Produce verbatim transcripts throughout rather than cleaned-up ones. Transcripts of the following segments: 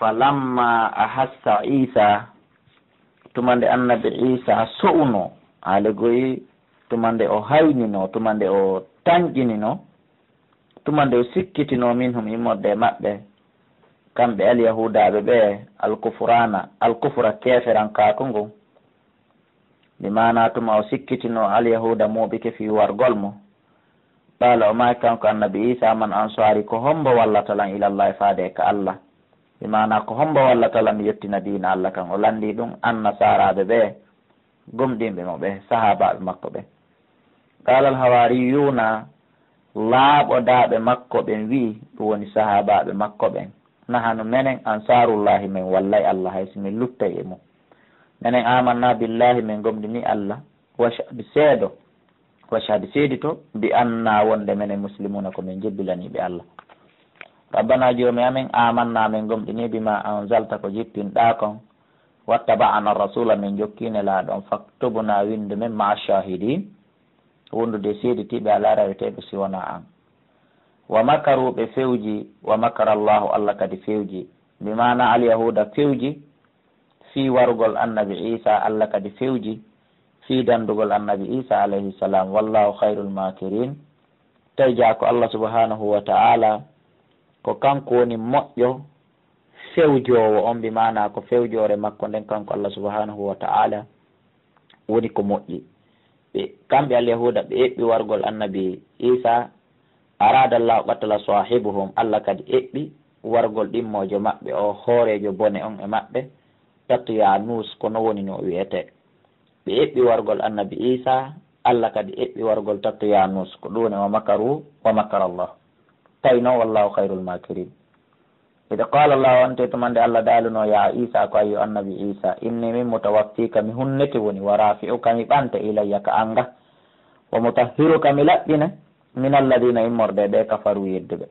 Falamma ahassa Iisa, tuma nde annabi Iisa so'unoo, haale goy, tuma nde o hayninoo, tuma nde o tanƴininoo, tuma nde o sikkitinoo, minhum, immorde e maɓɓe, kamɓe alyahuudaaɓe ɓe, alkufraana, alkufra, keeferankaaku ngun. Bi maanaa tuma o sikkitinoo alyahuuda mooɓike fii wargol mo. Qaala, o maaki kanko annabi Iisa, man ansaari, ko hombo wallata lan ilallahi faade ka Alla? Bi maanaa ko hombo wallata lan mi yottina diina Alla kan? O lanndii ɗum annasaaraaɓe ɓe, gomɗinɓe mo ɓe, sahaabaaɓe makko ɓe. Qaala alhawaariyuuna, laaɓodaaɓe makko ɓen wi'i, ɗum woni sahaabaaɓe makko ɓen, nahanu menen ansaarullahi, men wallay Alla hay si min luttay e mun. Menen aamannaa billaahi, men gomɗinii Alla, washhad, seedo, washhad, seedito, bi annaa, wonde menen muslimuuna, ko men jebbilaniiɓe Alla. Rabbanaa, Joomi amen, aamannaa, men gomɗinii, bimaa anzalta, ko jippinɗaa kon, wattaba'anaa rasuula, men jokkii Nelaaɗo on, faktubnaa, winndu men, ma'a shaahidiin, wondude e seeditiiɓe alaa raweteeɓe si wonaa an. Wa makaruu, ɓe fewji, wa makara Allaahu, Alla kadi fewji. Bi maanaa alyahuuda fewji fii warugol annabi Iisa, Alla kadi fewji fii dandugol annabi Iisa alayhi salaam. Wallaahu khayrul maakiriin. Tawi jaa ko Alla subhaanahu wa ta'aalaa, ko kanko woni moƴƴo fewjoowo on, bi maanaa ko fewjoore makko nden kanko Alla subhaanahu wa ta'aalaa woni ko moƴƴi. Ɓe, kamɓe alyahuuda, ɓe eɓɓi wargol annabi Iisa, araada Allaahu qatla saahibuhum, Alla kadi eɓɓi wargol ɗimmoojo maɓɓe o, hooreejo bone on e maɓɓe, Tatyaanus, ko non woni no o wi'etee. Ɓe eɓɓi wargol annabi Iisa, Alla kadi eɓɓi wargol Tatyaanus, ko ɗum woni wa makaru wa makara Allah. Tawi non, wallaahu khayrul maakiriin. Id qaala Allaahu, on te tuma nde Alla daalunoo, yaa Iisa, ko a yo annabi Iisa, inni min mutawaffiika, mi hunnete woni, wa raafi'uka, mi ɓante, ilayya ka an ga, wa mutahhiruka, mi laɓɓine, min alladiina, immorde e ɓe, kafaru, yedduɓe.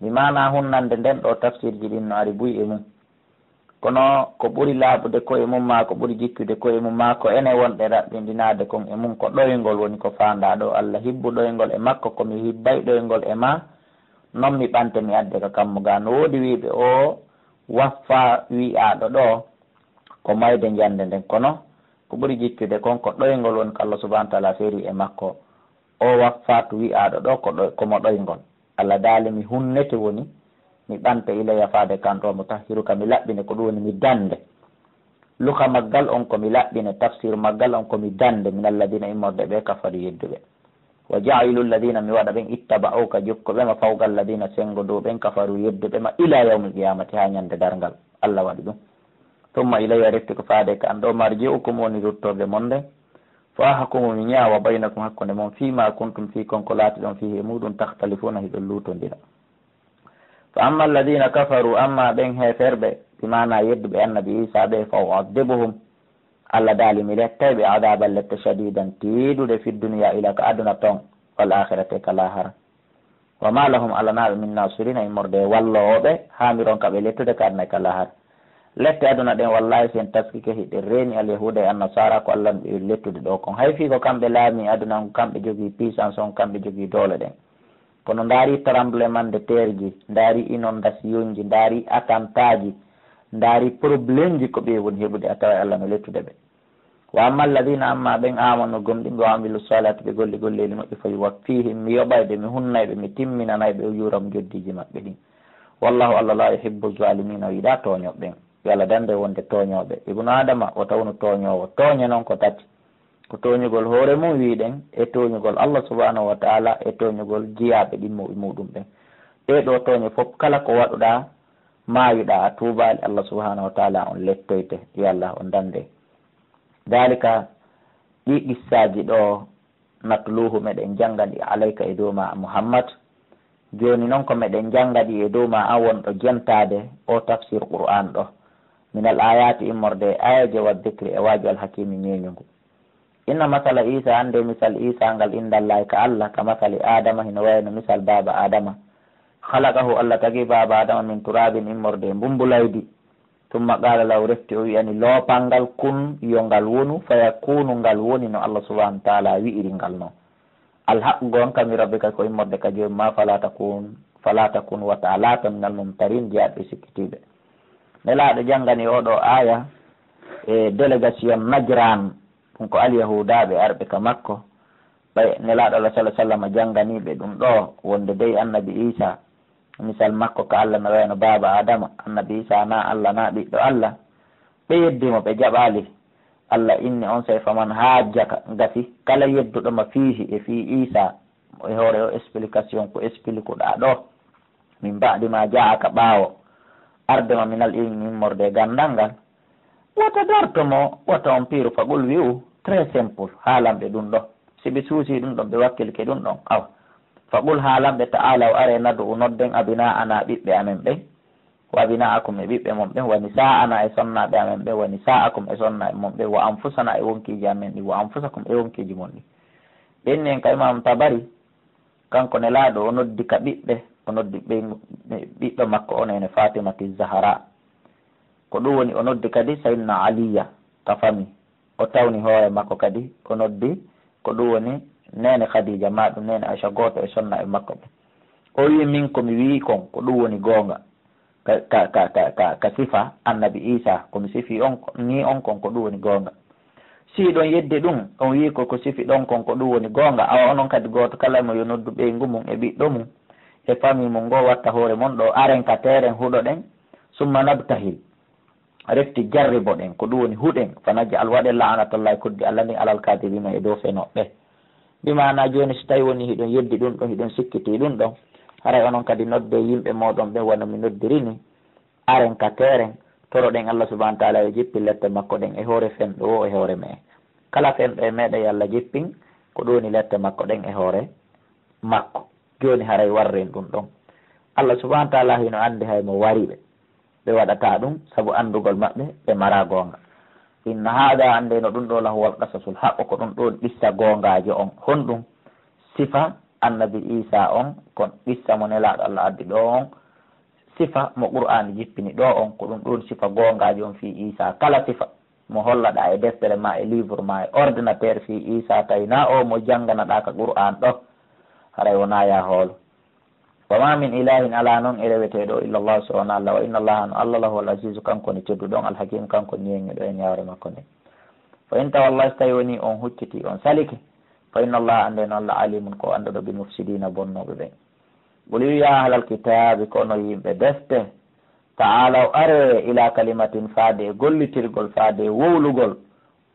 Mi maanaa hunnande nden ɗoo tafsirji ɗin no ari buy e mum. Kono ko ɓuri laaɓude ko'e mum, maa ko ɓuri jikkude ko'e mum, maa ko enen wonɓe raɓɓindinaade kon e mum, ko ɗoyngol woni ko faandaa ɗoo. Alla hibbu ɗoyngol e makko, ko mi hibbay ɗoyngol e maa, non mi ɓante mi adde ka kammu gaa. No woodi wi'ɓe o waffaa wi'aaɗo ɗoo ko mayde njande nden, kono ko ɓuri jikkude kon ko ɗoyngol woni ko Alla subhaanahu wa ta'aalaa feeri e makko. O waffaatu wi'aaɗo ɗoo ko ɗo, ko mo ɗoyngol. Alla daali, mi hunnete woni, mi ɓante ilayya faade kan ɗoo, mutahhiruka, mi laɓɓine, ko ɗum woni mi dande. Luka maggal on ko mi laɓɓine, tafsiru maggal on ko mi dande, min alladiina, immorde ɓe, kafaru, yedduɓe. Wa jaa'ilu alladiina, mi waɗa ɓen, ittaba'uuka, jokkuɓe ma, fawqa alladiina, senngo dow ɓen, kafaru, yedduɓe ma, ilaa yawmil qiyaamati, haa ñande darngal. Alla waɗi ɗum. Summa ilayya, refti ko faade ka an ɗoo, marji'ukum, woni ruttorde mon nden. Fa ahkumu, mi ñaawa, baynakum, hakkunde mon, fii maa kuntum, fii kon ko laatiɗon, fiihi, e muuɗum, takhtalifuuna, hiɗon luutondira. Fa amma alladiina kafaru, amma ɓen heeferɓe, bi maanaa yedduɓe annabi Iisa ɓe, fa u'adhibuhum, Alla daali, mi lettay ɓe adaaban lette, shadiidan, tiiɗuɗe, fi duniyaa, ila ka aduna ton, wal aakhirati, e ka laahara. Wa maa lahum, alanaa ɓe, min naasiriina, immorde e walloowo ɓe, haa mi ronka ɓe lettude ka aduna e ka laahara. Lette aduna ɗen, wallaahi, si en taskike, hiɗen reeni alyahuuda e annasaara, ko Alla ɓe lettude ɗoo kon. Hay fii ko kamɓe laamii aduna on, kamɓe jogii puissance on, kamɓe jogii doole ɗen. Kono ndaari tremblement de terre ji, ndaari inondation ji, ndaari attentat ji, ndaari problème ji ko ɓe woni heɓude, a taway Alla no lettude ɓe. Wa amma alladiina, amma ɓen, aamanu, gomɗinɓe, wa amilu saalihaati, ɓe golli golleeli moƴƴi, fa yuwaffiihim, mi yoɓay ɓe, mi hunnay ɓe, mi timminanay ɓe, ujuurahum, joddiiji maɓɓe ɗin. Wallaahu, Alla, laa yuhibbu zaalimiina, o yiɗaa tooñooɓe ɓen. Yo Alla dande wonde tooñooɓe. Ibnu Aadama, o tawno tooñoowo. Tooñe non ko tati. Ko tooñugol hoore mum, wi'ɗen, e tooñugol Alla subhaanahu wa ta'aalaa, e tooñugol jiyaaɓe ɗimmoɓe muuɗum ɓen. Ɗee ɗoo tooñe fof, kala ko waɗuɗaa, maayuɗaa, a tuubaali, Alla subhaanahu wa ta'aalaa on lettoyte. Yo Alla on dande. Daalika, ɗii qissaaji ɗoo, natluuhu, meɗen jannga ɗi, alayka, e dow maa, Muhammad. Jooni non ko meɗen jannga ɗi e dow maa, an wonɗo jentaade oo tafsir Qur'aan ɗoo. Minal aayaati, immorde e aayeeje, wa dikri, e waaju, al hakiimi, ñeeñungu. Inna masala Iisa, annde misal Iisa ngal, indallaahi, ka Alla, ka masali Aadama, hino wayi no misal baaba Aadama. Khalaqahu, Alla tagi baaba Aadama, min turaabin, immorde e mbummbu leydi. Summa qaala lahu, refti o wi'ani loopal ngal, kun, yo ngal wonu, fayakuunu, ngal woni no Alla subhaanahu wa ta'aalaa wi'iri ngal non. Alhaqqu, goonga, min rabbika, ko immorde ka Joomi maa, falaa takun, falaa takun, wata a laatu, minal mumtariin, jeyaaɗo e sikkitiiɓe. Nelaaɗo janngani oo ɗoo aaya e délégation Najran, ɗum ko Alyahuudaaɓe arɓe ka makko. Ɓay Nelaaɗo Allah sallallahu alaihi wasallam jannganiiɓe ɗum ɗoo, wonde dey Annabi Iisaa, misal makko ka Allah no wayno baaba Aadama, Annabi Iisaa na Allah na ɓiɗɗo Allah. Ɓe yeddi mo, ɓe jaɓaali. Allah inni onsay: "Faman hajjaka", gasi, kala yedduɗo ma, "fiihi", e fii Iisaa, e hoore oo explication ko expliquɗaa ɗoo, "min ba'di ma ja'aka", ɓaawo arde ma, "minal ilmi", immorde e ganndal ngal, wata darto mo, wata on piiru, "faqul", wi'u, très simple, haalan ɓe ɗum ɗoo. Si ɓe suusii ɗum ɗon, ɓe wakkilike ɗum ɗon, awa, "faqul", haalan ɓe, "ta'aalaw", aree, "nad'u", nodden, "abna'ana", ɓiɓɓe amen ɓen, "wa abna'akum", e ɓiɓɓe mon ɓen, "wa nisa'ana", e sonnaaɓe amen ɓen, "wa nisa'akum", e sonnaaɓe mon ɓen, "wa anfusana", e wonkiiji amen ɗin, "wa anfusakum", e wonkiiji mon ɗin. Ɓen en ka Imam Tabari, kanko Nelaaɗo, o noddi ka ɓiɓɓe, o noddi ɓe, ɓiɗɗo makko on ene Fatimati Zahra. Ko ɗum woni o noddi kadi Sayyidina Aliya ka fami. O tawni hoore makko kadi, o noddi ko ɗum woni neene Khadija, ma ɗum neene Aisha, gooto e sonnaaɓe makko ɓe. O wi'i: "Min ko mi wi'i kon, ko ɗum woni goonga." Ka, ka, ka, ka, ka, ka sifa Annabi Iisaa, ko mi sifii on ko, nii on kon, ko ɗum woni goonga. Si hiɗon yeddi ɗum, on wi'i ko, ko sifi ɗon kon, ko ɗum woni goonga, awa onon kadi gooto kala mo yo noddu ɓeyngu mum e ɓiɗɗo mum e famille mum ngo watta hoore mon ɗoo, aren ka teeren huɗoɗen, summa nabtahil, refti jarriboɗen, ko ɗum woni huɗen, fa naj'al, waɗen, la'natallahi, koddi Allah ndin, alal kaadibiina, e dow fenooɓe. Bi maana jooni, si tawi woni hiɗon yeddi ɗum ɗon, hiɗon sikkitii ɗum ɗon, haray onon kadi noddee yimɓe mooɗon ɓen wano mi noddiri ni, aren ka teeren, toroɗen Allah subhanahu wa ta'ala yo jippi lette makko ɗen e hoore fenɗo woo e hoore me'en. Kala fenɗo e meɗen yo Allah jippin ko ɗum woni lette makko ɗen e hoore makko. Jooni haray warren ɗum ɗon. Allah subhanahu wa ta'ala hino anndi hay mo wari ɓe. Ɓe waɗataa ɗum sabu anndugol maɓɓe ɓe maraa goonga. Inna haada, annde no ɗum ɗoo, lahuwal qasasul haqqu, ko ɗum ɗon qissa goongaajo on. Honɗum? Sifa Annabi Iisaa on, kon qissa mo Nelaaɗo Allah addi ɗoo on, sifa mo Qur'aani jippini ɗoo on, ko ɗum ɗon sifa goongaajo on fii Iisaa. Kala sifa mo hollaɗaa e deftere maa, e livre maa, e ordinateur fii Iisaa, tawi na o mo jannganaɗaa ka Qur'aan ɗoo, haray wonaa yaa hoolo. "Wa ma min ilahin", alaa non e reweteeɗo illa Allah, so wonaa Allah, "wa inna Allah", no Allah, "lahuwal azizu", kanko ni tedduɗo on, "al hakim", kanko ni yeññuɗo e ñaawre makko nden. "Fa in tawallaw", so tawi woni on hucciti, on salike, "fa inna Allah", annde no Allah, "alimun", ko annduɗo, "bil mufsidina", bonnooɓe ɓen. "Qul", yo wi'u, "ya ahlal kitaabi", ko onon yimɓe defte, "ta'aalaw", aree, "ila kalimatin", faade e gollitirgol, faade e wowlugol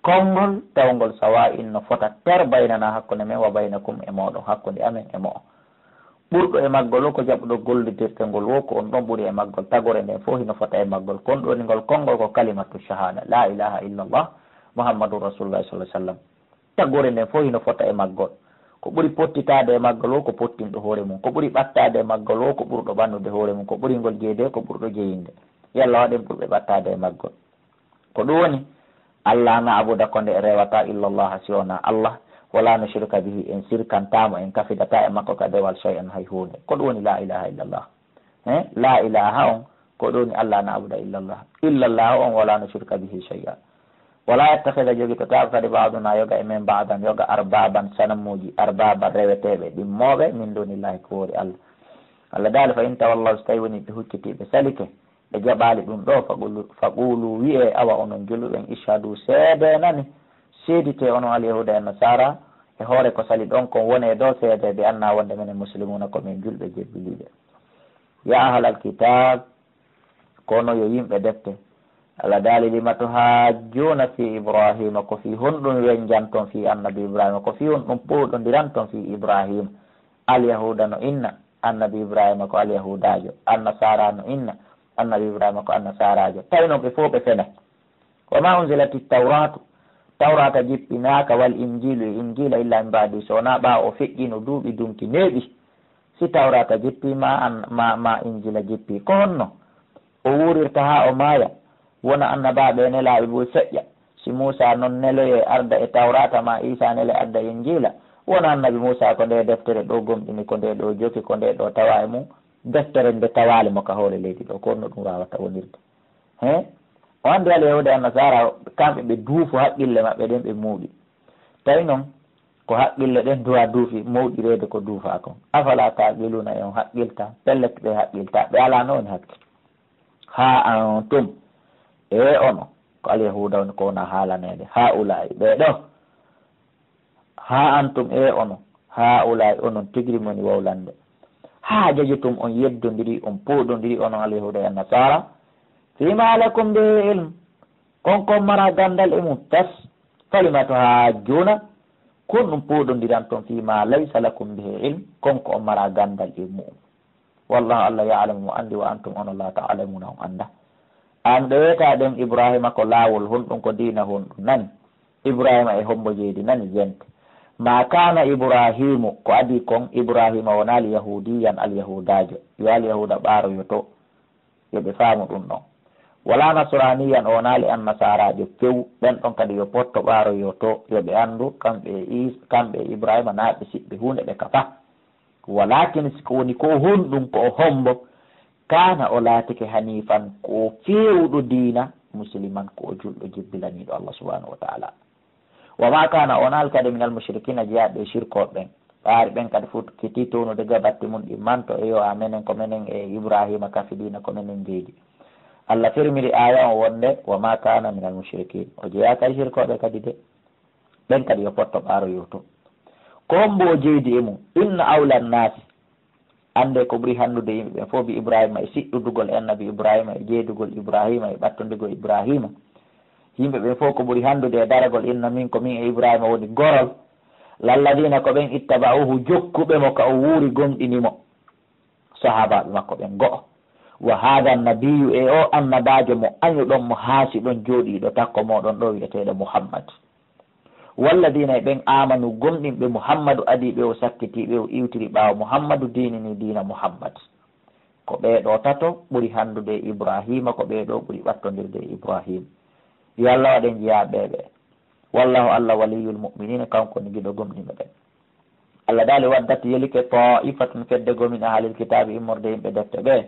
konngol tawngol sawaa'in, no fota, ter, "baynana", hakkunde men, "wa baynakum", e mooɗon, hakkunde amen e mo'on. Ɓurɗo e maggol woo ko jaɓuɗo gollitirte ngol woo, ko on ɗon ɓuri e maggol. Tagore nden fow hino fota e maggol. Kon ɗon ngol konngol ko kalimatu shahada, "La ilaha illallah, Muhammadun Rasulullah sallallahu alaihi wasallam." Tagore nden fow hino fota e maggol. Ko ɓuri pottitaade e maggol woo ko pottinɗo hoore mum. Ko ɓuri ɓattaade e maggol woo ko ɓurɗo ɓannude hoore mum. Ko ɓuri ngol jeyde ko ɓurɗo jeyinde. Yalla waɗen ɓurɓe ɓattaade e maggol. Ko ɗum woni, "Alla na'buda", ko nde rewata, "illa Allah", si wonaa Allah, "wala nushrika bihi", en sirkantaa mo, en kafidataa e makko ka dewal, "shay'an", hay huunde. Ko ɗum woni "la ilaha illallah". He? "La ilaha" on, ko ɗum woni, "Alla na'buda illa Allah", "illa Allah" on, "wala nushrika bihi shay'a". "Wala yattakhidha", jogitotaako kadi, "ba'duna", yoga e men, "ba'dan", yoga, "arbaban", sanamuuji, "arbaban", reweteeɓe, "ɗimmooɓe, min dunillahi", ko woori Allah. Allah daali, "Fa in tawallaw", so tawi woni ɓe hucciti, ɓe salike, ɓe jaɓaali ɗum ɗoo, "faqulu", "faqulu", wi'ee, awa onon julɓe ɓen, "ishhadu", seedeenani, seeditee onon Alyahuuda e Nasaara, e hoore ko sali ɗon kon, wonee ɗoo seedee, "bi anna", wonde menen, "muslimuuna", ko men julɓe jebbiliiɓe. "Ya ahlal kitaab", kono yo yimɓe defte, Allah daali, "lima tuhajjuna fi Ibrahima", ko fii honɗum wenjanton fii Annabi Ibrahima, ko fii honɗum pooɗondiranton fii Ibrahima? Alyahuuda no inna Annabi Ibrahima ko Alyahuudaajo, Annasaara no inna Annabi Ibrahima ko Annasaaraajo. Tawi non ɓe fow ɓe fenay. "Wa ma unzilatit tawratu", Tawraata jippinaaka, "wal injiilu", e Injiila, "illa min ba'di", so wonaa ɓaawo o feƴƴiino duuɓi dunki neeɓi. Si Tawraata jippii, ma an, ma, ma Injiila jippii, ko honno o wuurirta haa o maaya? Wona annabaaɓe e nelaaɓe buy feƴƴa. Si Muusaa non neloyee arda e Tawraata, ma Iisaa nele arda e Injiila, wona Annabi Muusaa ko ndee deftere ɗoo gomɗini, ko ndee ɗoo joki, ko ndee ɗoo tawaa e mum, deftere nde tawaali mo ka hoore leydi ɗoo, ko honno ɗum waawata wonirde? He? O anndi Alyahuuda e Annasaara, kamɓe ɓe duufu haqqille maɓɓe ɗen ɓe muuɗi. Tawi non ko haqqille ɗen duwa duufi mawɗireede ko duufaa kon. "Afala taaqiluuna", e on haqqilta? Pellet ɓe haqqilta, ɓe alaa no woni haqqil. "Ha antum", E ono, ko alyahuuda woni ko wona haalaneede. Haa'ulaa'i, ɓee ɗoo. Haa antum, e ono, haa'ulaa'i, onon tigi moni wowlande. Haa jajitum on yeddondiri, on puudondiri, onon alyahuuda e annasaara. Fiima lakum bihi ilm. Kon ko on mara ganndal e mum tas. Falima tuhajjuna. Kon ɗum puudondiranton fiima laysa lakum bihi ilm. Kon ko on mara ganndal e mu'um. Wallahu, Allah, ya'lamu, mo anndi, wa antum, onon, la ta'lamuna, on annda. An ɗo weeta ɗen Ibrahima ko laawol honɗum, ko diina honɗum nani? Ibrahima e hombo jeydi nani? Jente. Ma kana Ibrahimu, ko adii kon, Ibrahima wonaali yahuudiyan alyahuudaajo. Yo alyahuuda ɓaaroyo to. Yo ɓe faamu ɗum ɗon. Wala nasraniyan, o wonaali annasaaraajo few. Ɓen ɗon kadi yo potto ɓaaroyo to. Yo ɓe anndu, kamɓe e Is-, kamɓe e Ibrahima naa ɓe siɓɓe huunde ɓe kafa. Walakin, si ko woni ko honɗum, ko o hombo, kana, o laatike, hanifan, ko o feewuɗo diina, musliman, ko o julɗo jebbilaniiɗo Allah subhanahu wa ta'ala. Wa ma kana, o wonaali kadi minal mushrikina, jeyaaɓe e shirkooɓe ɓen. Ɓaari ɓen kadi fof kitii townude ga batti mum ɗi manto e yo a menen, ko menen e Ibrahima kafi diina, ko menen jeydi. Allah fermiri aaya on wonde, wa ma kana minal mushrikin. O jeyaaka e shirkooɓe kadi de. Ɓen kadi yo potto ɓaaroyo to. Ko hombo o jeydi e mum? Inna awla nnaasi. Annde ko ɓuri hanndude yimɓe ɓen fof bi Ibrahima, e siɗɗudugol e annabi Ibrahima, e jeydugol Ibrahima, e ɓattondigol Ibrahima. Yimɓe ɓen fof ko ɓuri hanndude e daragol inna min, ko min e Ibrahima woni gorol. Lalladina, ko ɓen ittaba'uhu, jokkuɓe mo ka o wuuri, gomɗini mo. Sahaabaaɓe makko ɓen go'o. Wa hada nabiyyu, e o annabaajo mo añuɗon mo haasiɗon jooɗiiɗo takko mooɗon ɗo wi'eteeɗo Muhammad. Walladina, e ɓen amanu gomɗinɓe Muhammadu, adii ɓe o sakkiti ɓe o iwtiri ɓaawo Muhammadu, diinini diina Muhammad. Ko ɓee ɗoo tato ɓuri hanndude e Ibrahima, ko ɓee ɗoo ɓuri ɓattondirde e Ibrahima. Yo Allah waɗ en jeyaaɓe ɓe. Wallahu, Allah, waliyul mu'minina, kanko woni giɗo gomɗinɓe ɓen. Allah daali, waddat, yelike, ta'ifatun, fedde goo, min ahlil kitaabi, immorde yimɓe defte ɓe.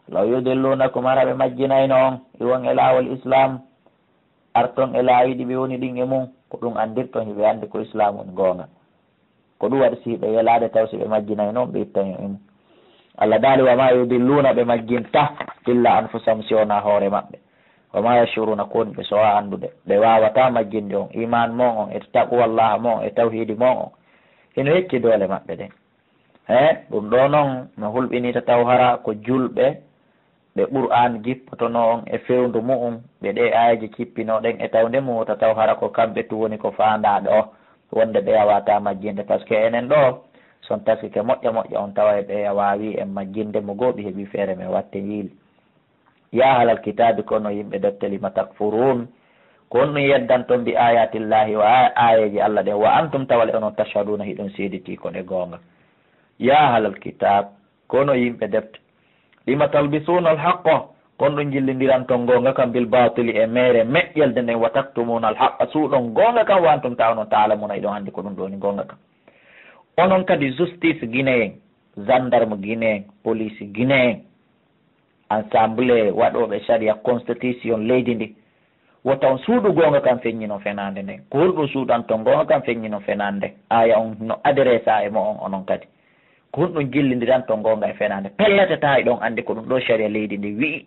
Law yudillunakum, hara ɓe majjinayno on, iwon e laawol Islaam, arton e laawi ɗi ɓe woni ɗin e mum, ko ɗum anndirton hiɓe anndi ko Islaam woni goonga. Ko ɗum waɗi si hiɓe yelaade taw si ɓe majjinayno on ɓe ittan e mum. Allah daali, wa ma yudilluna, ɓe majjinta, illa anfusahum, si wonaa hoore maɓɓe. Wa ma yashuruna, ko woni ɓe sowa anndude. Ɓe waawataa majjinde on, iman mon on, e taqwallaha mon on, e tawhiidi mon on. Hino hecci doole maɓɓe ɗen. He, ɗum ɗoo noon no hulɓinii tataw hara ko julɓe, ɓe Qur'aan jippotonoo on e fewndu mu'un, ɓe ɗee aayeeje cippinooɗen e tawnde mum, tataw hara ko kamɓe tun woni ko faandaaɗo o, wonde ɓe yawaataa majjinde. Parce que enen ɗoo, so on taskike moƴƴa moƴƴa, on taway ɓe yawaa wii en majjinde, mo goo ɓe heɓii feere men watte yiili. Ya ahlal kitaabi, kono yimɓe defte, lima takfuruun, ko honɗum yeddanton bi ayatillahi, wa a-, aayeeji Allah ɗen, wa antum, tawa le onon, tashhaduuna, hiɗon seeditii ko ɗe goonga. Ya ahlal kitaab, kono yimɓe defte, lima talbisuuna alhaqqa, ko honɗum jillindiranton goonga kan bil baatili e meere meƴƴelde nden, wa taktumuuna alhaqqa, suuɗon goonga kan, wa antum taala-, taalamuuna, hiɗon anndi ko ɗum ɗoo woni goonga kan. Onon kadi justice guinéen, gendarme guinéen, police guinéen, ensemble waɗooɓe sariya, constitution leydi ndi, wota on suuɗu goonga kan feññinon fenaande nden. Ko honɗum suuɗanton goonga kan feññinon fenaande nden? Aaya on no adressa e mo'on onon kadi. Ko honɗum jillindiranton goonga e fenaande? Pelletetaa hiɗon anndi ko ɗum ɗoo sariya leydi ndi wi'i.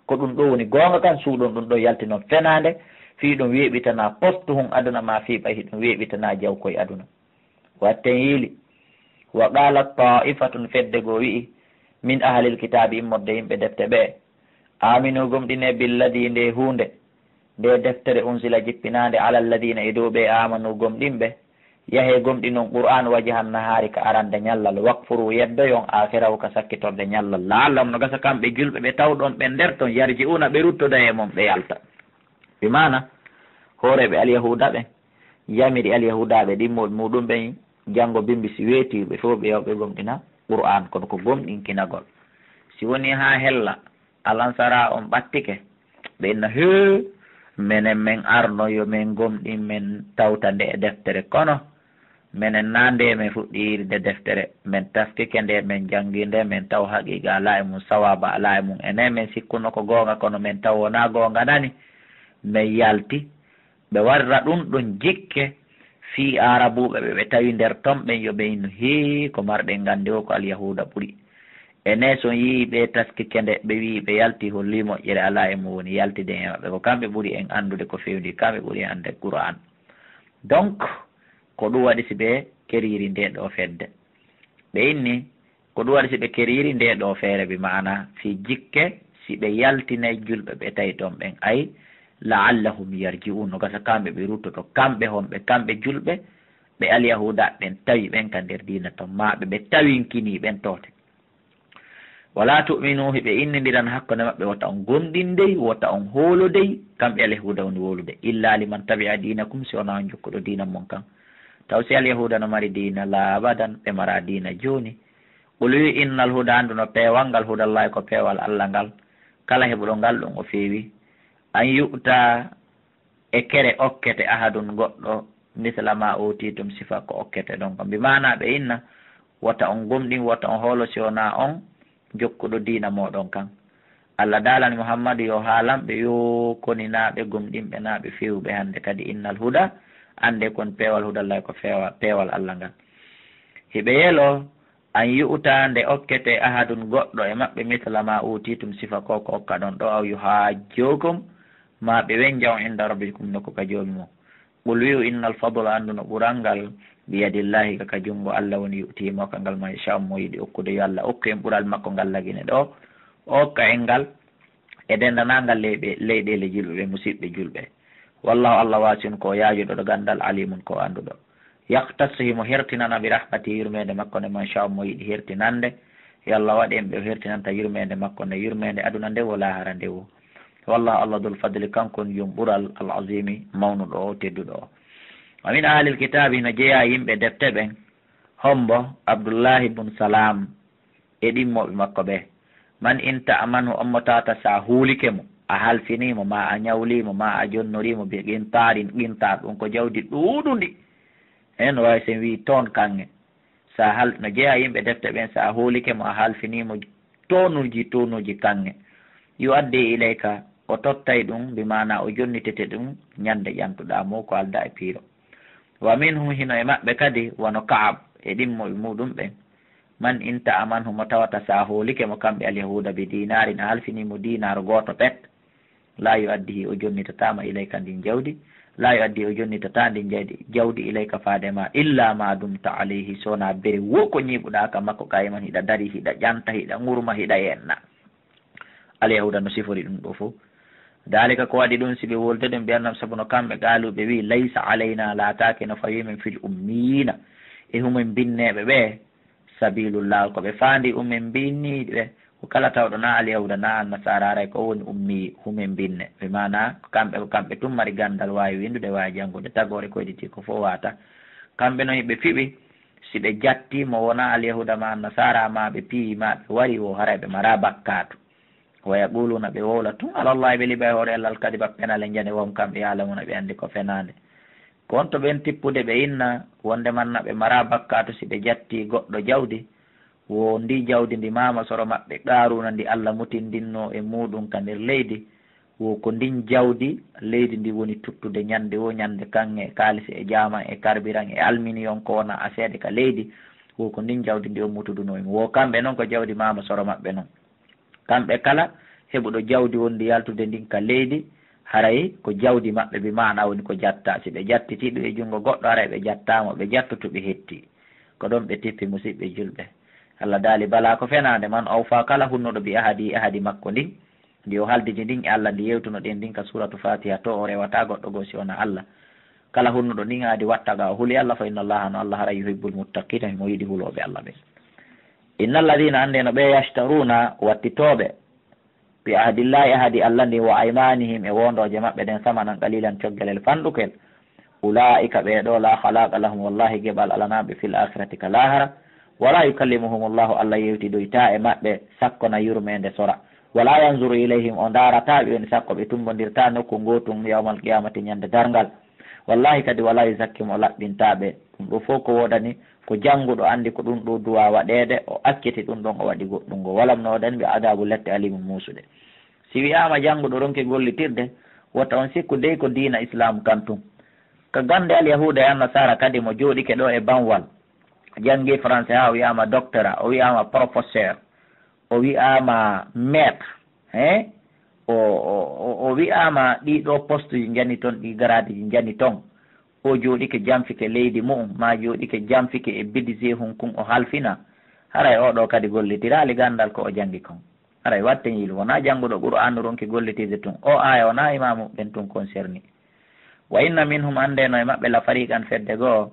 Ko ɗum ɗoo woni goonga kan, suuɗon ɗum ɗoo, yaltinon fenaande, fii ɗum weeɓitanaa poste hun aduna, maa fii ɓay hiɗum weeɓitanaa jawkoy aduna. Watten yiili. Wa qaalat taa'ifatun, fedde goo wi'i, min ahlil kitaabi, immorde yimɓe defte ɓe, aaminu, gomɗinee, billadii, nde huunde, nde deftere, unzila, jippinaande, ala alladiina, e dow ɓe, aamanu, gomɗinɓe, yahee gomɗinon Qur'aan, wajhan nahaari, ka arande ñallal, wakfuru, yeddoyon, aakhirahu, ka sakkitorde ñallal, la'allahum, no gasa kamɓe julɓe ɓe tawɗon ɓe nder ton, yarji'uuna, ɓe ruttoda e mon, ɓe yalta. Bi maana, hooreeɓe alyahuuda ɓe, yamiri alyahuudaaɓe ɗimmooɓe muuɗum ɓen, janngo bimbi si weetii ɓe fow ɓe yaw ɓe gomɗina Qur'aan, kono ko gomɗinkinagol. Si wonii haa hella, alansaraa on ɓattike, ɓe inna, hee, menen men arno yo men gomɗin, men tawta nde e deftere, kono menen naa nde men fuɗɗi yi'irde deftere, men taskike nde, men janngii nde, men taw haqiiqa alaa e mum, sawaaba alaa e mum. Enen men sikkuno ko goonga, kono men taw wonaa goonga nani, men yalti. Ɓe warra ɗum ɗon jikke fii Aarabuuɓe ɓe ɓe tawi nder ton ɓen, yo ɓe innu, hee, ko marɗen nganndi o ko Alyahuuda ɓuri. E nees on yi'ii ɓe taskike nde ɓe wi'i ɓe yaltii, hollii moƴƴere alaa e mo woni yaltiden e maɓɓe. Ko kamɓe ɓuri en anndude ko fewndi, kamɓe ɓuri en annde Qur'aan. Donc, ko ɗum waɗi si ɓe keriri nde ɗo fedde. Ɓe inni, ko ɗum waɗi si ɓe keriri nde ɗo feere, bi maana fii jikke, si ɓe yaltinay julɓe ɓe tawi toon ɓen, ay, la'allahum yarji'un, no gasa kamɓe ɓe ruttoto, kamɓe honɓe, kamɓe julɓe, ɓe alyahuuda ɓen tawi ɓen ka nder diina ton, maa ɓe, ɓe tawinkinii ɓen toote. Wala tu'minu, hiɓe innindiran hakkunde maɓɓe, wota on gomɗin dey, wota on hoolo dey, kamɓe alyahuuda woni wolude, illa liman tabi'a dinakum, si wonaa on jokkuɗo diina mon kan. Taw si alyahuuda no mari diina? La abadan, ɓe maraa diina jooni. Qul wi innal huda, anndu no peewal ngal, hudallahi, ko peewal Alla ngal. Kala heɓuɗo ngal ɗum o feewi. An yu'ta, e kere okkete, ahadun, goɗɗo, misla ma utitum, sifa ko okkete ɗon kon. Bi maana ɓe inna, wota on gomɗin, wota on hoolo si wonaa on jokkuɗo diina mooɗon kan. Alla daalani Muhammadu yo haalan ɓe, yo koninaaɓe gomɗinɓe naa ɓe feewuɓe hannde kadi, innal huda, annde kon peewal, hudallahi, ko feewa-, peewal Alla ngal. Hiɓe yelo, an yu'ta, nde okkete, ahadun, goɗɗo e maɓɓe, misla ma utitum, sifa ko ko okka ɗon ɗo, aw yuhajjukum, maa ɓe wenja on inda rabbikum, nokku ka Joomi mon. Qul wi'u, innal fadla, anndu no ɓural ngal, biyadillahi, ka, ka junngo Alla woni, yu'tihi, mo okka ngal, man yasha'u, mo yiɗi okkude. Yo Alla okku en ɓural makko ngal lagine ɗo, o okka en ngal e denndaangal leyɓe-, leyɗeele julɓe ɓe, musiɓɓe julɓe. Wallahu, Alla, wasi'un, ko o yaajuɗo ɗo ganndal, alimun, ko o annduɗo. Yahtassu, himo hertinana, bi rahmatihi, yurmeende makko nde, man yasha'u, mo yiɗi hertinande. Yo Alla waɗ en ɓe o hertinanta yurmeende makko nde, yurmeende aduna nde wo laahara nde wo. Wallahu, Alla, dul fadli, kanko woni jom ɓural, al azimi, mawnuɗo o, tedduɗo o. Wa min ahlil kitaabi, hino jeyaa yimɓe defte ɓen, hombo? Abdullahi bun Salam e ɗimmoɓe makko ɓe. Man in ta'manhu, on mo tawata sa huulike mo, a halfinii mo, maa a ñawlii mo, maa a jonnori mo, bi qintaarin, qintaar, ɗum ko jawdi ɗuuɗundi. Heen no waawi sen wii toon kaŋŋe. Sa hal-, no jeyaa yimɓe defte ɓen, sa huulike mo, a halfinii mo toonuuji, toonuuji kaŋŋe. Yu'addi ilayka, o tottay ɗum, bi maana o jonnitete ɗum ñande ƴantuɗaa mo ko aldaa e piiro. Wa minhum, hino e maɓɓe kadi, wano Ka'ab e ɗimmoɓe muɗum ɓen. Man in ta'manhu, mo tawata sa hoolike mo, kamɓe alyahuuda, bi dinaarin, a halfinii mo diinaar gooto pet, laa yu'addihi, o jonnitataama, ilayka, ndin jawdi, laa yu'addi, o jonnitataa ndin jawdi, jawdi, ilayka, faade ma, illa ma dumta alayhi, so wonaa bere wo ko ñiiɓuɗaa ka makko, qaa'iman, hiɗa darii, hiɗa ƴanta, hiɗa ŋurma, hiɗa yenna. Alyahuuda no sifori ɗum ɗo fof. Daalika, ko waɗi ɗum, si ɓe wolde ɗum, bi annahum, sabu no kamɓe, qaalu, ɓe wi'i, laysa alayna, laataake no fawii men, fil ummiyina, e humen binneeɓe ɓe, sabiilun, laawol. Ko ɓe faandi ummen binniiɓe, ko kala tawɗo na alyahuuda na annasaara, haray ko woni ummi humen binne. Ɓe maana ko kamɓe, ko kamɓe tun mari ganndal, waawi winndude, waawi janngude, tagoore ko hedditi ko fof waata. Kamɓe noon hiɓe fiɓi, si ɓe jatti mo wona alyahuuda ma annasaara, ma ɓe piyi, ma ɓe wari wo, haray ɓe mara bakkaatu. Wa yaquluuna, ɓe wowla tun, alallahi, ɓe liɓa e hoore Alla, alkadiba, penale, njane, wa hum, kamɓe, ya'lamuuna, ɓe anndi ko fenaande. Ko on to ɓen tippude ɓe inna wonde manna ɓe mara bakkaatu si ɓe jatti goɗɗo jawdi, wo ndi jawdi ndi maama soro maɓɓe Qaaruuna ndi Alla mutindinnoo e muuɗum ka nder leydi, wo ko ndin jawdi leydi ndi woni tuttude ñande wo ñande, kaŋŋe e kaalisi e jaaman e karbiran e alminiyon ko wona aseede ka leydi, wo ko ndin jawdi ndi on mutudunoo e mum. Wo kamɓe non ko jawdi maama soro maɓɓe non. Kamɓe kala heɓuɗo jawdi wondi yaltude ndin ka leydi, haray ko jawdi maɓɓe, bi maana woni ko jatta. Si ɓe jattiti ɗum e junngo goɗɗo, haray ɓe jattaama, ɓe jattoto ɓe hetti. Ko ɗon ɓe tippi, musiɓɓe julɓe. Allah daali, bala ko fenaande, man awfa, kala hunnuɗo, bi ahadi, ahadi makko ndin, ndi o haldidi ndin e Allah, ndi yewtunoɗen ndin ka suuratu Faatiha, to o rewata goɗɗo goo si wona Allah. Kala hunnuɗo ndin ahadi watta ga o huli Allah, fa inna Allaha, no Allah, haray yuhibbul muttaqiina, himo yiɗi hulooɓe Allah ɓen. Inna alladhiina, annde no ɓe, yashtaruuna, wattitooɓe, bi ahdillahi, ahadi Allah ndin, wa aymaanihim, e wondooje maɓɓe ɗen, samanan qaliilan, coggelel fanɗukel, ulaa'ika, ɓee ɗoo, laa khalaqa lahum, wallahi, geɓal alanaa ɓe, fil aakhirati, ka laahara, walaa yukallimuhumullahu, Allah yewtidoytaa e maɓɓe, sakko na yurmeende sora, walaa yanzuru ilayhim, o ndaarataa ɓe, woni sakko ɓe tummbondirtaa nokku ngootun, yawmal qiyaamati, ñande darngal. Wallahi kadi, walaa yuzakkihim, o laɓɓintaa ɓe. Ɗum ɗoo fof ko woodani ko jannguɗo anndi ko ɗum ɗoo duwaa waɗeede, o acciti ɗum ɗon, o waɗi goɗɗum ngoo. Walam, no woodani ɓe adaabu lette aliimun muusuɗe. Si wi'aama jannguɗo ronki gollitirde, wota on sikku dey ko diina Islaam kan tun. Ka gannde Alyahuuda e Annasaara kadi, mo jooɗike ɗoo e banwal, janngi français haa o wi'aama doctorat, o wi'aama professeur. o wi'aama maître, he? O, o, o, o wi'aama ɗii ɗoo postuji njani ton, ɗii garaadiiji njani ton. O jooɗike janfike leydi mu'um, maa jooɗike janfike e bidisehun kun o halfina. Haray oo ɗoo kadi gollitiraali ganndal ko o janngi kon. Haray watte yiilu, wonaa jannguɗo Qur'aanu ronki gollitirde tun. O aaya wonaa imaamu ɓen tun concerni. Wa inna minhum, anndeno e maɓɓe, la fariqan, fedde goo,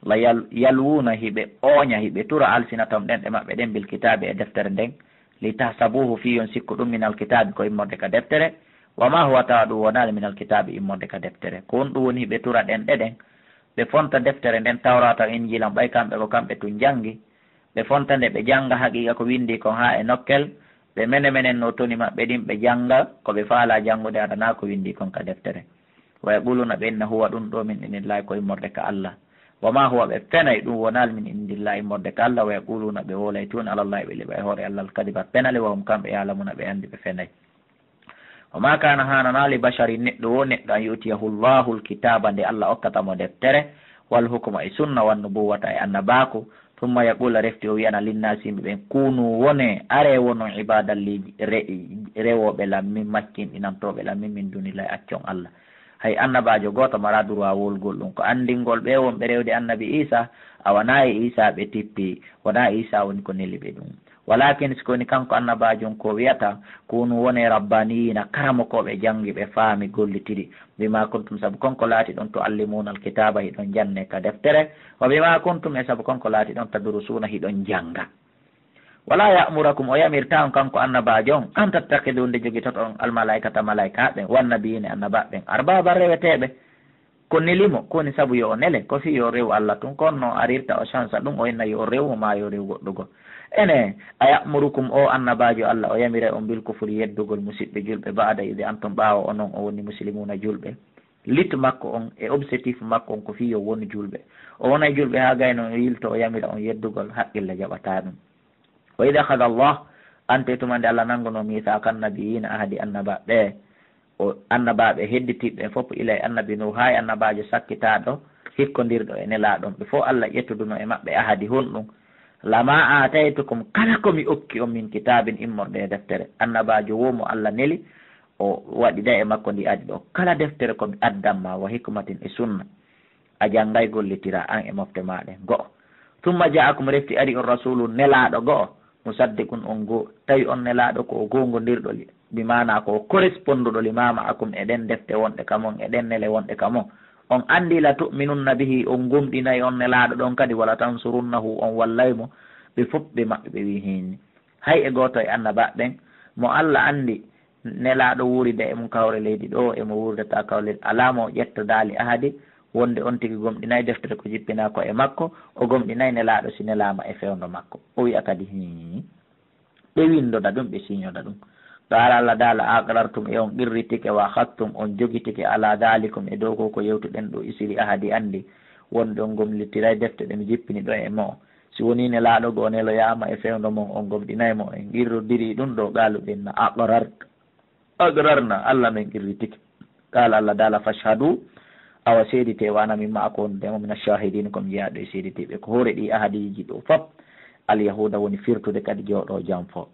la yal-, yalwuuna, hiɓe ooña, hiɓe tura alsinatam ɗenɗe maɓɓe ɗen, bil kitaabi, e deftere nden, li tahsabuhu, fii on sikku ɗum, minal kitaabi, ko immorde ka deftere, wa ma huwa, tawa ɗum wonaali, minal kitaabi, immorde ka deftere. Ko honɗum woni hiɓe tura ɗenɗe ɗen? Ɓe fonta deftere nden, Tawraata, Injiila, ɓay kamɓe ko kamɓe tun janngi, ɓe fonta nde, ɓe jannga haqiiqa ko winndii kon haa e nokkel, ɓe mene-menen no toni maɓɓe ɗin, ɓe jannga ko ɓe faalaa janngude, adanaa ko winndii kon ka deftere. Wa yaquluuna, ɓe inna, huwa, ɗum ɗoo, min indillaahi, ko immorde ka Alla. Wa ma huwa, ɓe fenay ɗum wonaali min indillaahi, immorde ka Alla. Wa yaquluuna, ɓe woolay tun, alallaahi, ɓe liɓa e hoore Alla, al kadiba, penale, wa hum, kamɓe, ya'lamuuna, ɓe anndi ɓe fenay. Wa ma kaana, haananaa, li basharin, neɗɗo woo neɗɗo, an yu'tiyahu Llaahu l kitaaba, nde Alla okkata mo deftere, wal hukma, e sunna, wan nubuwwata, e annabaaku, summa yaquula, refti o wi'ana, linnaasi, yimɓe ɓen, kuunu, wonee, aree, wonoo, ibaadan lii, re-, rewooɓe lan, min, maccinɗinantooɓe lan, min, min duunillaahi, accon Alla. Hay annabaajo gooto maraa droit wolgol ɗum. Ko anndingol ɓee wonɓe rewde annabi Iisaa, a wonaa e Iisaa ɓe tippi, wonaa Iisaa woni ko neli ɓe ɗum. Walaakin, si ko woni kanko annabaajo on ko wi'ata, kuunu, wonee, rabbaaniyiina, karamokooɓe, janngi ɓe, faami, gollitiri, bimaa kuntum, sabu kon ko laatiɗon, tu'allimuuna l kitaaba, hiɗon janne ka deftere, wa bimaa kuntum, e sabu kon ko laatiɗon, tadrusuuna, hiɗon jannga. Walaa ya'murakum, o yamirtaa on kanko annabaajo on, an tattakhiduu, nde jogitoton, al malaa'ikata, malaa'ikaaɓe ɓen, wan nabiyyiina, annabaaɓe ɓen, arbaaban, reweteeɓe. Ko neli mo, ko woni sabu yo o nele, ko fii yo o rewu Alla tun, ko honno o arirta o chansa ɗum, o inna yo o rewu mo maa yo o rewu goɗɗo goo. Ene, a ya'murukum, o annabaajo Alla, o yamiray on bil kufri, yeddugol musiɓɓe julɓe, ba'da idh antum, ɓaawo onon o woni muslimuuna julɓe. Lit makko on e objectif makko on ko fii yo wonu julɓe. O wonay julɓe haa gayno o yilto o yamira on yeddugol, haqqille jaɓataa ɗum. Wa idh akhadha Allah, ante tuma nde Alla nanguno, mithaqan nabiyyiina, ahadi annabaaɓe, o annabaaɓe hedditiiɓe ɓen fof, ilay annabi Nuuh, haa e annabaajo sakkitaaɗo, hikkondirɗo e nelaaɗo on, ɓe fof Alla ƴettuduno e maɓɓe ahadi honɗum? Lama aataytukum, kala ko mi okki on, min kitaabin, immorde e deftere. Annabaajo woo mo Alla neli, o waɗida e makko ndi adi ɗo. Kala deftere ko mi addan ma, wa hikmatin, e sunna. A janngay, gollitiraa an e mofte maa ɗen. Go'o. Summa ja'akum, refti ari on, rasuulun, nelaaɗo go'o, musaddiqun, on goo, tawi on nelaaɗo ko o goongondirɗo li, bi maanaa ko o koresponduɗo li ma ma'akum, e ɗen defte wonɗe ka mon, e ɗen nele wonɗe ka mon. On anndi, la tu'minunna bihi, on gomɗinay on nelaaɗo ɗon kadi, wala tansurunnahu, on wallay mo. Ɓe fof ɓe maɓɓe ɓe wi'i hinni. Hay e gooto e annabaaɓe ɓen mo Alla anndi nelaaɗo wuurida e mum ka hoore leydi ɗoo, e mo wuuridataa ka hoore leydi, alaa mo o ƴettodaali ahadi, wonde on tigi gomɗinay deftere ko jippinaa ko e makko, o gomɗinay nelaaɗo si nelaama e fewndo makko. O wi'a kadi, hii, ɓe winndoda ɗum, ɓe siiñoda ɗum. Qaala, Alla daala, aqrartum, e on qirritike, wa akhadtum, on jogitike, ala daalikum, e dow ko, ko yewtuɗen ɗo, isri, ahadi, anndi, wonde on gomɗintiray defte ɗe mi jippini ɗo e mo'o. Si wonii nelaaɗo goo neloyaama e fewndo mon, on gomɗinay mo, en qirrodiri ɗum ɗo, qaalu, ɓe inna, aqrar-, aqrarna, Alla men qirritike. Qaala, Alla daala, fashhadu, awa seeditee, wa ana min ma'akum, wondude e mon, mina shahidin, ko mi jeyaaɗo e seeditiiɓe. Ko hoore ɗii ahadiiji ɗoo fof, Alyahuuda woni firtude kadi jooɗoo janfo.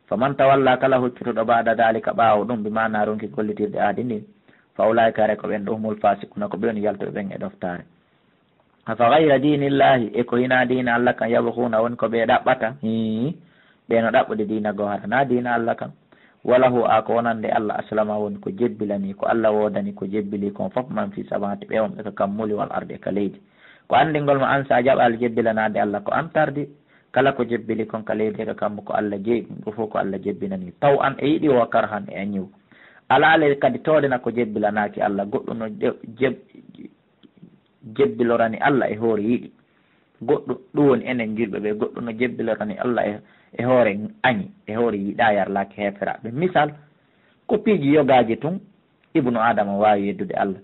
Faman tawalla, kala huccutuɗo, ba'da daalika, ɓaawo ɗum, bi maanaa ronki gollitirde ahadi ndin, fa ulaa'ika, haray ko ɓen ɗoo, humul faasiquuna, ko ɓe woni yaltuɓe ɓen e ɗoftaare. Afa ghayra diinillaahi, e ko hinaa diina Alla kan, yabghuuna, woni ko ɓe ɗaɓɓata? Hii, ɓe no ɗaɓɓude diina goo hara naa diina Alla kan. Wa lahu, a ko wonande Alla, aslama, woni ko jebbilanii, ko Alla woodani ko jebbili kon fof, man fi samawaati, ɓe wonɓe ka kammuuli, wal ardi, e ka leydi. Ko anndingol ma an, sa jaɓaali jebbilanaade Alla, ko an tardi. Kala ko jebbili kon ka leydi e ka kammu, ko Alla jeyi ɗum, ɗum fof ko Alla jebbinanii. Taw an e yiɗi, wa karhan e añiw. Alaa le kadi toodena ko jebbilanaaki Alla, goɗɗum no je-, jeb-, jebbilorani Alla e hoore yiɗi. Goɗɗum, ɗum woni enen julɓe ɓe, goɗɗum no jebbilorani Alla e, e hoore añi, e hoore yiɗaa yarlaaki heeferaaɓe. Misal, ko piiji yogaaji tun Ibnu Aadama waawi yeddude Alla.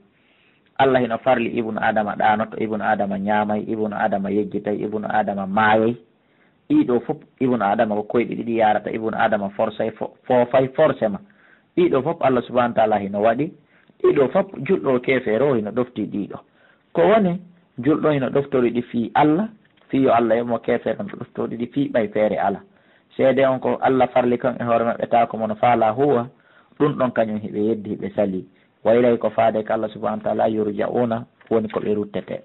Alla hino farli Ibnu Aadama ɗaanoto, Ibnu Aadama ñaamay, Ibnu Aadama yejjitay, Ibnu Aadama maayay. Ɗii ɗoo fof, Ibnu Aadama ko koyɗe ɗiɗi yaarata, Ibnu Aadama forsay fo-, foofay forcément. Ɗii ɗoo fof Alla subhaanahu wa taala hino waɗi, ɗii ɗoo fof julɗo o keefeero o hino ɗoftii ɗii ɗoo. Ko woni, julɗo hino ɗoftori ɗi fii Alla, fii yo Alla yoɓ mo, keefeero no ɗoftori ɗi fii ɓay feere alaa. Seede on ko Allah farli kon e hoore maɓɓe, taa ko mono faalaa huuwa, ɗun ɗon kañun hiɓe yeddi, hiɓe salii. Wa ilayhi, ko faade ka Allah subhanahu wa ta'ala, yurja'una, woni ko ɓe ruttete.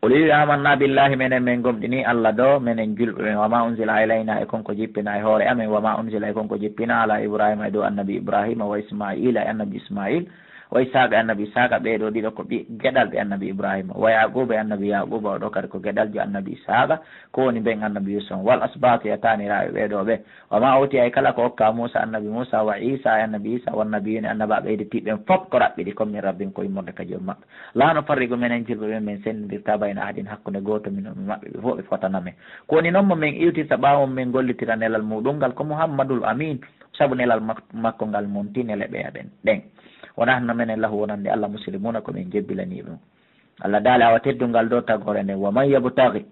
O wi'i, "Amanna billahi, menen men gomɗini Allah do, menen julɓe ɓen, wa ma unzila ilayna, e kon ko jippina e hoore amen, wa ma unzila, e kon ko jippina ala Ibrahima, e dow annabi Ibrahima, wa Ismaila, e annabi Ismail, wa Ishaqa, e annabi Ishaqa, ɓee ɗoo ɗiɗo ko ɓi-, geɗalɓe annabi Ibrahima, wa Yaquba, e annabi Yaquba, o ɗoo kadi ko geɗaljo annabi Ishaqa, ko woni ben annabi Yusuf, wal asbati, e taaniraaɓe ɓee ɗoo ɓe, wa ma utiya, e kala ko okka Musa, annabi Musa, wa Isa, e annabi Isa, wan nabiyuna, e annabaaɓe hedditiiɓe ɓen fof ko raɓɓiɗi kon min rabbin ko immorde ka joom maɓɓe." La nufarriqu, menen julɓe ɓen, men sendindirta bayna ahadin, hakkunde gooto min e maɓɓe, ɓe fof ɓe fotana men. Ko woni non mo men iwtirta ɓaawo men gollitira nelal muɗum ngal ko Muhammadul Amin, sabu nelal mak-, makko ngal monti nele ɓeya ɓen ɗen. Wa nahnu, menen, lahu, wonande Allah, muslimuna, ko men jebbilaniiɓe mo. Allah daali, awa teddungal dow tagoore nden, "Wa man yabtaghi,"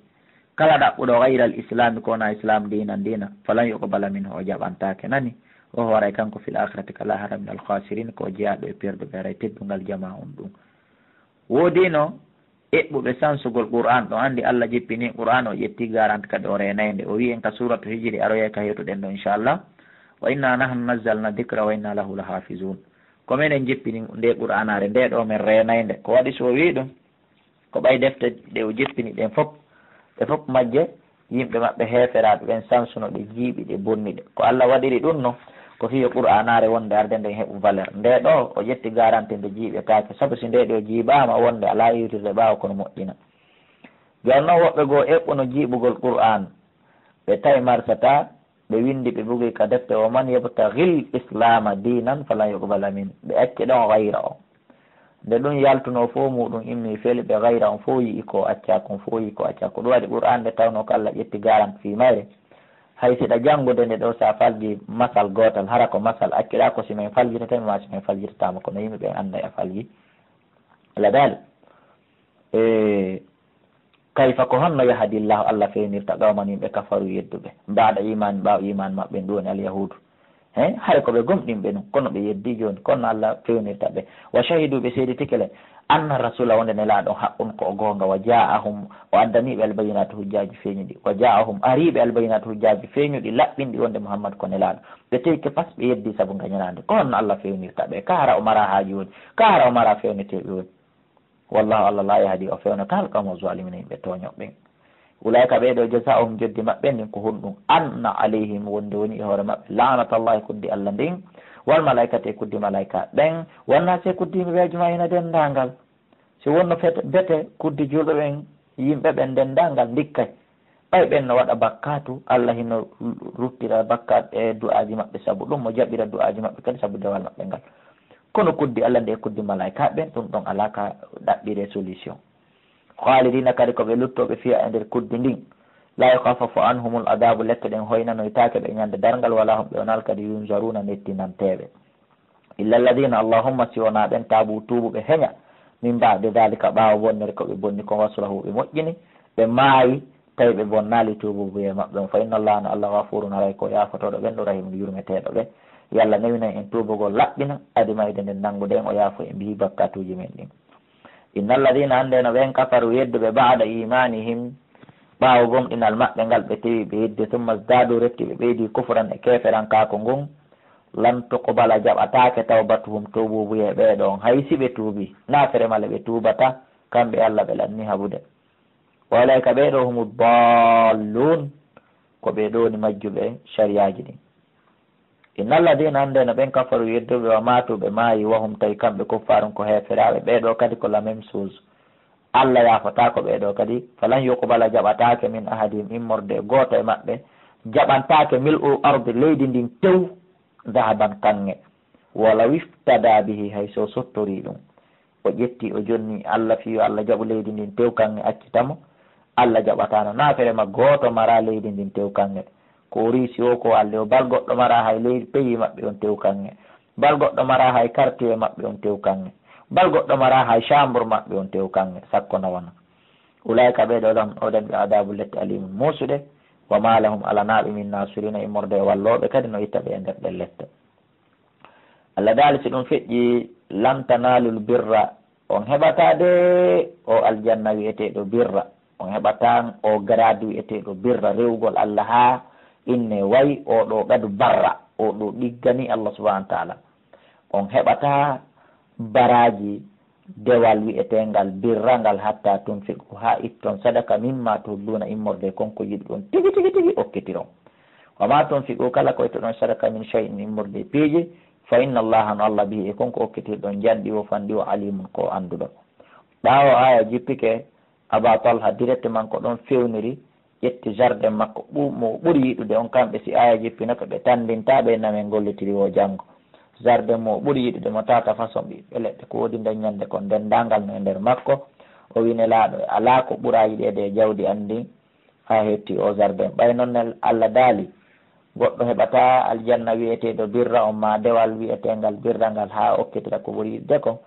kala ɗaɓɓuɗo, "ghayra al-islami," ko wonaa islam diinan, diina, "falan yuqbala minhu," o jaɓantaake, nani, "wa huwa," haray kanko, "fil akhirati," ka lahara, "min al-khasirin," ko jeyaaɗo e perduɓe, haray teddungal jamaa on ɗum. Woodino eɓɓuɓe sansugol Qur'an, ɗo anndi Allah jippini Qur'an, o ƴetti garanti kadi o reenay nde. O wi'i en ka suratu Hijri, aroyay ka hewtuɗen ɗo, inchallah, "Wa inna nahnu nazzalna dhikra wa inna lahu lahafizun." Ko menen jippini nde Qur'anaare, nde ɗo men reenay nde. Ko waɗi so o wi'i ɗum? Ko ɓay defte ɗe o jippini ɗen fof, ɗe fof majje, yimɓe maɓɓe heeferaaɓe ɓen sansuno ɗe, jiiɓi ɗe, bonni ɗe. Ko Allah waɗiri ɗum no, ko fii yo Qur'aanaare wonde arde nden heɓu valeur. Nde ɗo, o ƴetti garanti nde jiiɓetaake, sabu si nde ɗo jiiɓaama, wonde alaa iwtirde ɓaawo kono moƴƴina. Jooni non, woɓɓe goo eɓɓuno jiiɓugol Qur'aan, ɓe tawi marsataa, ɓe winndi, ɓe bugi ka defte, "Wa man yabtaghil islama diinan falan yuqbala min." Ɓe acci ɗon ghayra o. Nde ɗum yaltunoo fof muɗum immii feli, ɓe ghayra on fof yi'i ko accaa kon, fof yi'i ko accaa ko. Ɗum waɗi Qur'aan nde tawnoo ko Allah ƴetti garanti fii mayre. Hay si ɗa janngude nde ɗo, si a falji masal gootal, hara ko masal accuɗaa ko si men faljitata ma si men faljitataama, kono yimɓe ɓen annday a falji. Allah daali, e, "Kayfa, ko honno, yahdillahu, Allah fewnirta, qawman, yimɓe, kafaru, yedduɓe, ba'da iman, ɓaawo iman maɓɓe, ɗum woni alyahuudu. He, hare ko ɓe gomɗinɓe ɗum, kono ɓe yeddi jooni, kono Allah fewnirta ɓe. Wa shahidu, ɓe seeditike le, anna rasula, wonde nelaaɗo haqqun, ko o goonga, wa ja'ahum, o addaniiɓe albayinaatu, hujjaaji feeñuɗi, wa ja'ahum, ariiɓe albayinaatu, hujjaaji feeñuɗi, laɓɓinɗi, wonde Muhammad ko nelaaɗo. Ɓe teyke pas, ɓe yeddi sabu ngañanaande. Ko honno Allah fewnirta ɓe? Ka hara o mara haaju woni? Ka hara o mara fewneteeɓe woni?" Wallahu, Allah, la yahdi, o fewnataa, al qawma zalimina, yimɓe tooñooɓe ɓen. Ulaika, ɓee ɗoo, jazaa'uhum, joddi maɓɓe ndin ko honɗum? Anna alayhim, wonde woni e hoore maɓɓe, la'natullahi, kuddi Allah ndin, wal malaikati, e kuddi malaika ɓen, wan naasi, e kuddi yimɓe ɓe, ajma'ina, denndaangal. Si wonno fete, bete kuddi julɓe ɓen, yimɓe ɓen denndaangal ndikkay. Ɓay ɓen no waɗa bakkaatu, Allah hino ruttira bakkaat e du'aaji maɓɓe sabu ɗum, mo jaɓira du'aaji maɓɓe kadi sabu dewal maɓɓe ngal. Kono kuddi Allah nde e kuddi malaa'ika ɓen, ɗum ɗon alaa ka ɗaɓɓiree solution. Khalidina, kadi ko ɓe luttooɓe, fiha, e nder kuddi ndin. La yukhaffafu anhumul adhabu, lette ɗen hoynanoytaake ɓe ñande darngal, wala hum, ɓe wonal kadi yunzaruna, nettinanteeɓe. Illa alladhina, allahumma, si wonaa ɓen, taabu, tuubuɓe, heña, min ba'di dhalika, ɓaawo bonnere ko ɓe bonni kon, waslahu, ɓe moƴƴini, ɓe maayi, tawi ɓe bonnaali tuubuubuyee maɓɓe on. Fa inna Allaha, no Allah, ghafurun, haray ko yaafotooɗo ɓen ɗo, rahimun, yurmeteeɗo ɓe. Yo Allah newinay en tuubugol, laɓɓina, adi mayde nden nanngude en, o yaafo en, bihi, bakkaatuuji men ɗin. Inna alladhina, anndee no ɓen, kafaru, yedduɓe, ba'da imanihim, ɓaawo gomɗinal maɓɓe ngal ɓe tewi ɓe yeddi, thumma zdadu, refti ɓe ɓeydi, kufran, e keeferankaaku ngun, lan tuqbala, jaɓataake, tawbatuhum, tuubuubuyee ɓee ɗon, hay si ɓe tuubii, naa fere male ɓe tuubata, kamɓe Allah ɓe lanni haɓude. Wa ulaika, ɓee ɗoo, humu dallun, ko ɓee ɗoo woni majjuɓe sariyaaji ɗin. Inna alladhina, anndee no ɓen, kafaru, yedduɓe, wa maatu, ɓe maayi, wa hum, tawi kamɓe, kuffarun, ko heeferaaɓe, ɓee ɗoo kadi ko la même chose. Allah yaafotaako ɓee ɗoo kadi. Falan yuqbala, jaɓataake, min ahadihim, immorde e gooto e maɓɓe, jaɓantaake, mil'ul ardi, leydi ndin tew, dahaban, kaŋŋe, walaw iftada bihi, hay so sottorii ɗum. O ƴetti, o jonni Allah fii yo Allah jaɓu leydi ndin tew kaŋŋe, accita mo. Allah jaɓataano. Naa fere ma gooto maraa leydi ndin tew kaŋŋe. Ko Riisi o, ko Walde o, bal goɗɗo maraa hay leydi, pays maɓɓe on tew kaŋŋe. Bal goɗɗo maraa hay quartier maɓɓe on tew kaŋŋe. Bal goɗɗo maraa hay chambre maɓɓe on tew kaŋŋe, sakko na wona. Ulaa'ika, ɓee ɗoo, lahum, o waɗan ɓe, adaabu, lette, aliimun, muusuɗe. Wa maa lahum, alanaa ɓe, min naasiriina, immorde e wallooɓe kadi no itta ɓe e nder ɗen lette. Allah daali, si ɗum feƴƴi, lan tanaalul birra, on heɓataa de o aljanna wi'eteeɗo birra, on heɓataa o grade wi'eteeɗo birra, rewugol Allah haa Inne way oɗo gadu barra, oɗo ɗiggani Allah subhanahu wa ta'ala. On heɓata baraji dewal wi'etengal birra ngal hatta tunfiqu, ha itton sadaka mimma tuhibbuna immorde kon ko yiɗuɗon tigi tigi tigi okkitiron. Wa ma tunfiqu, kala ko ittuɗon sadaka min shay'in immorde piiji, fa inna Allah no Allah bihi, e kon ko okkitirɗon janɗi o fanɗi o alimun ko annduɗo. Ɓaawo aya jippike, Aba Talha directement ko ɗon fewniri, ƴetti jardin makko ɓu-, mo ɓuri yiɗude on, kamɓe si aya jippino ko ɓe tandinta ɓe namen gollitiri o janngo. Jardin mo ɓuri yiɗude mo tata façon ɓiɓɓe leɗɗe ko woodi nden ñande kon, dendangal no e nder makko. O wi Nelaaɗo, alaa ko ɓura yiɗeede e jawdi an ndin, haa hetti o jardin. Ɓay non ne Allah daali, goɗɗo heɓata aljanna wi'eteeɗo birra on, ma dewal wi'eteengal birra ngal, haa okkitira ko ɓuri yiɗude kon.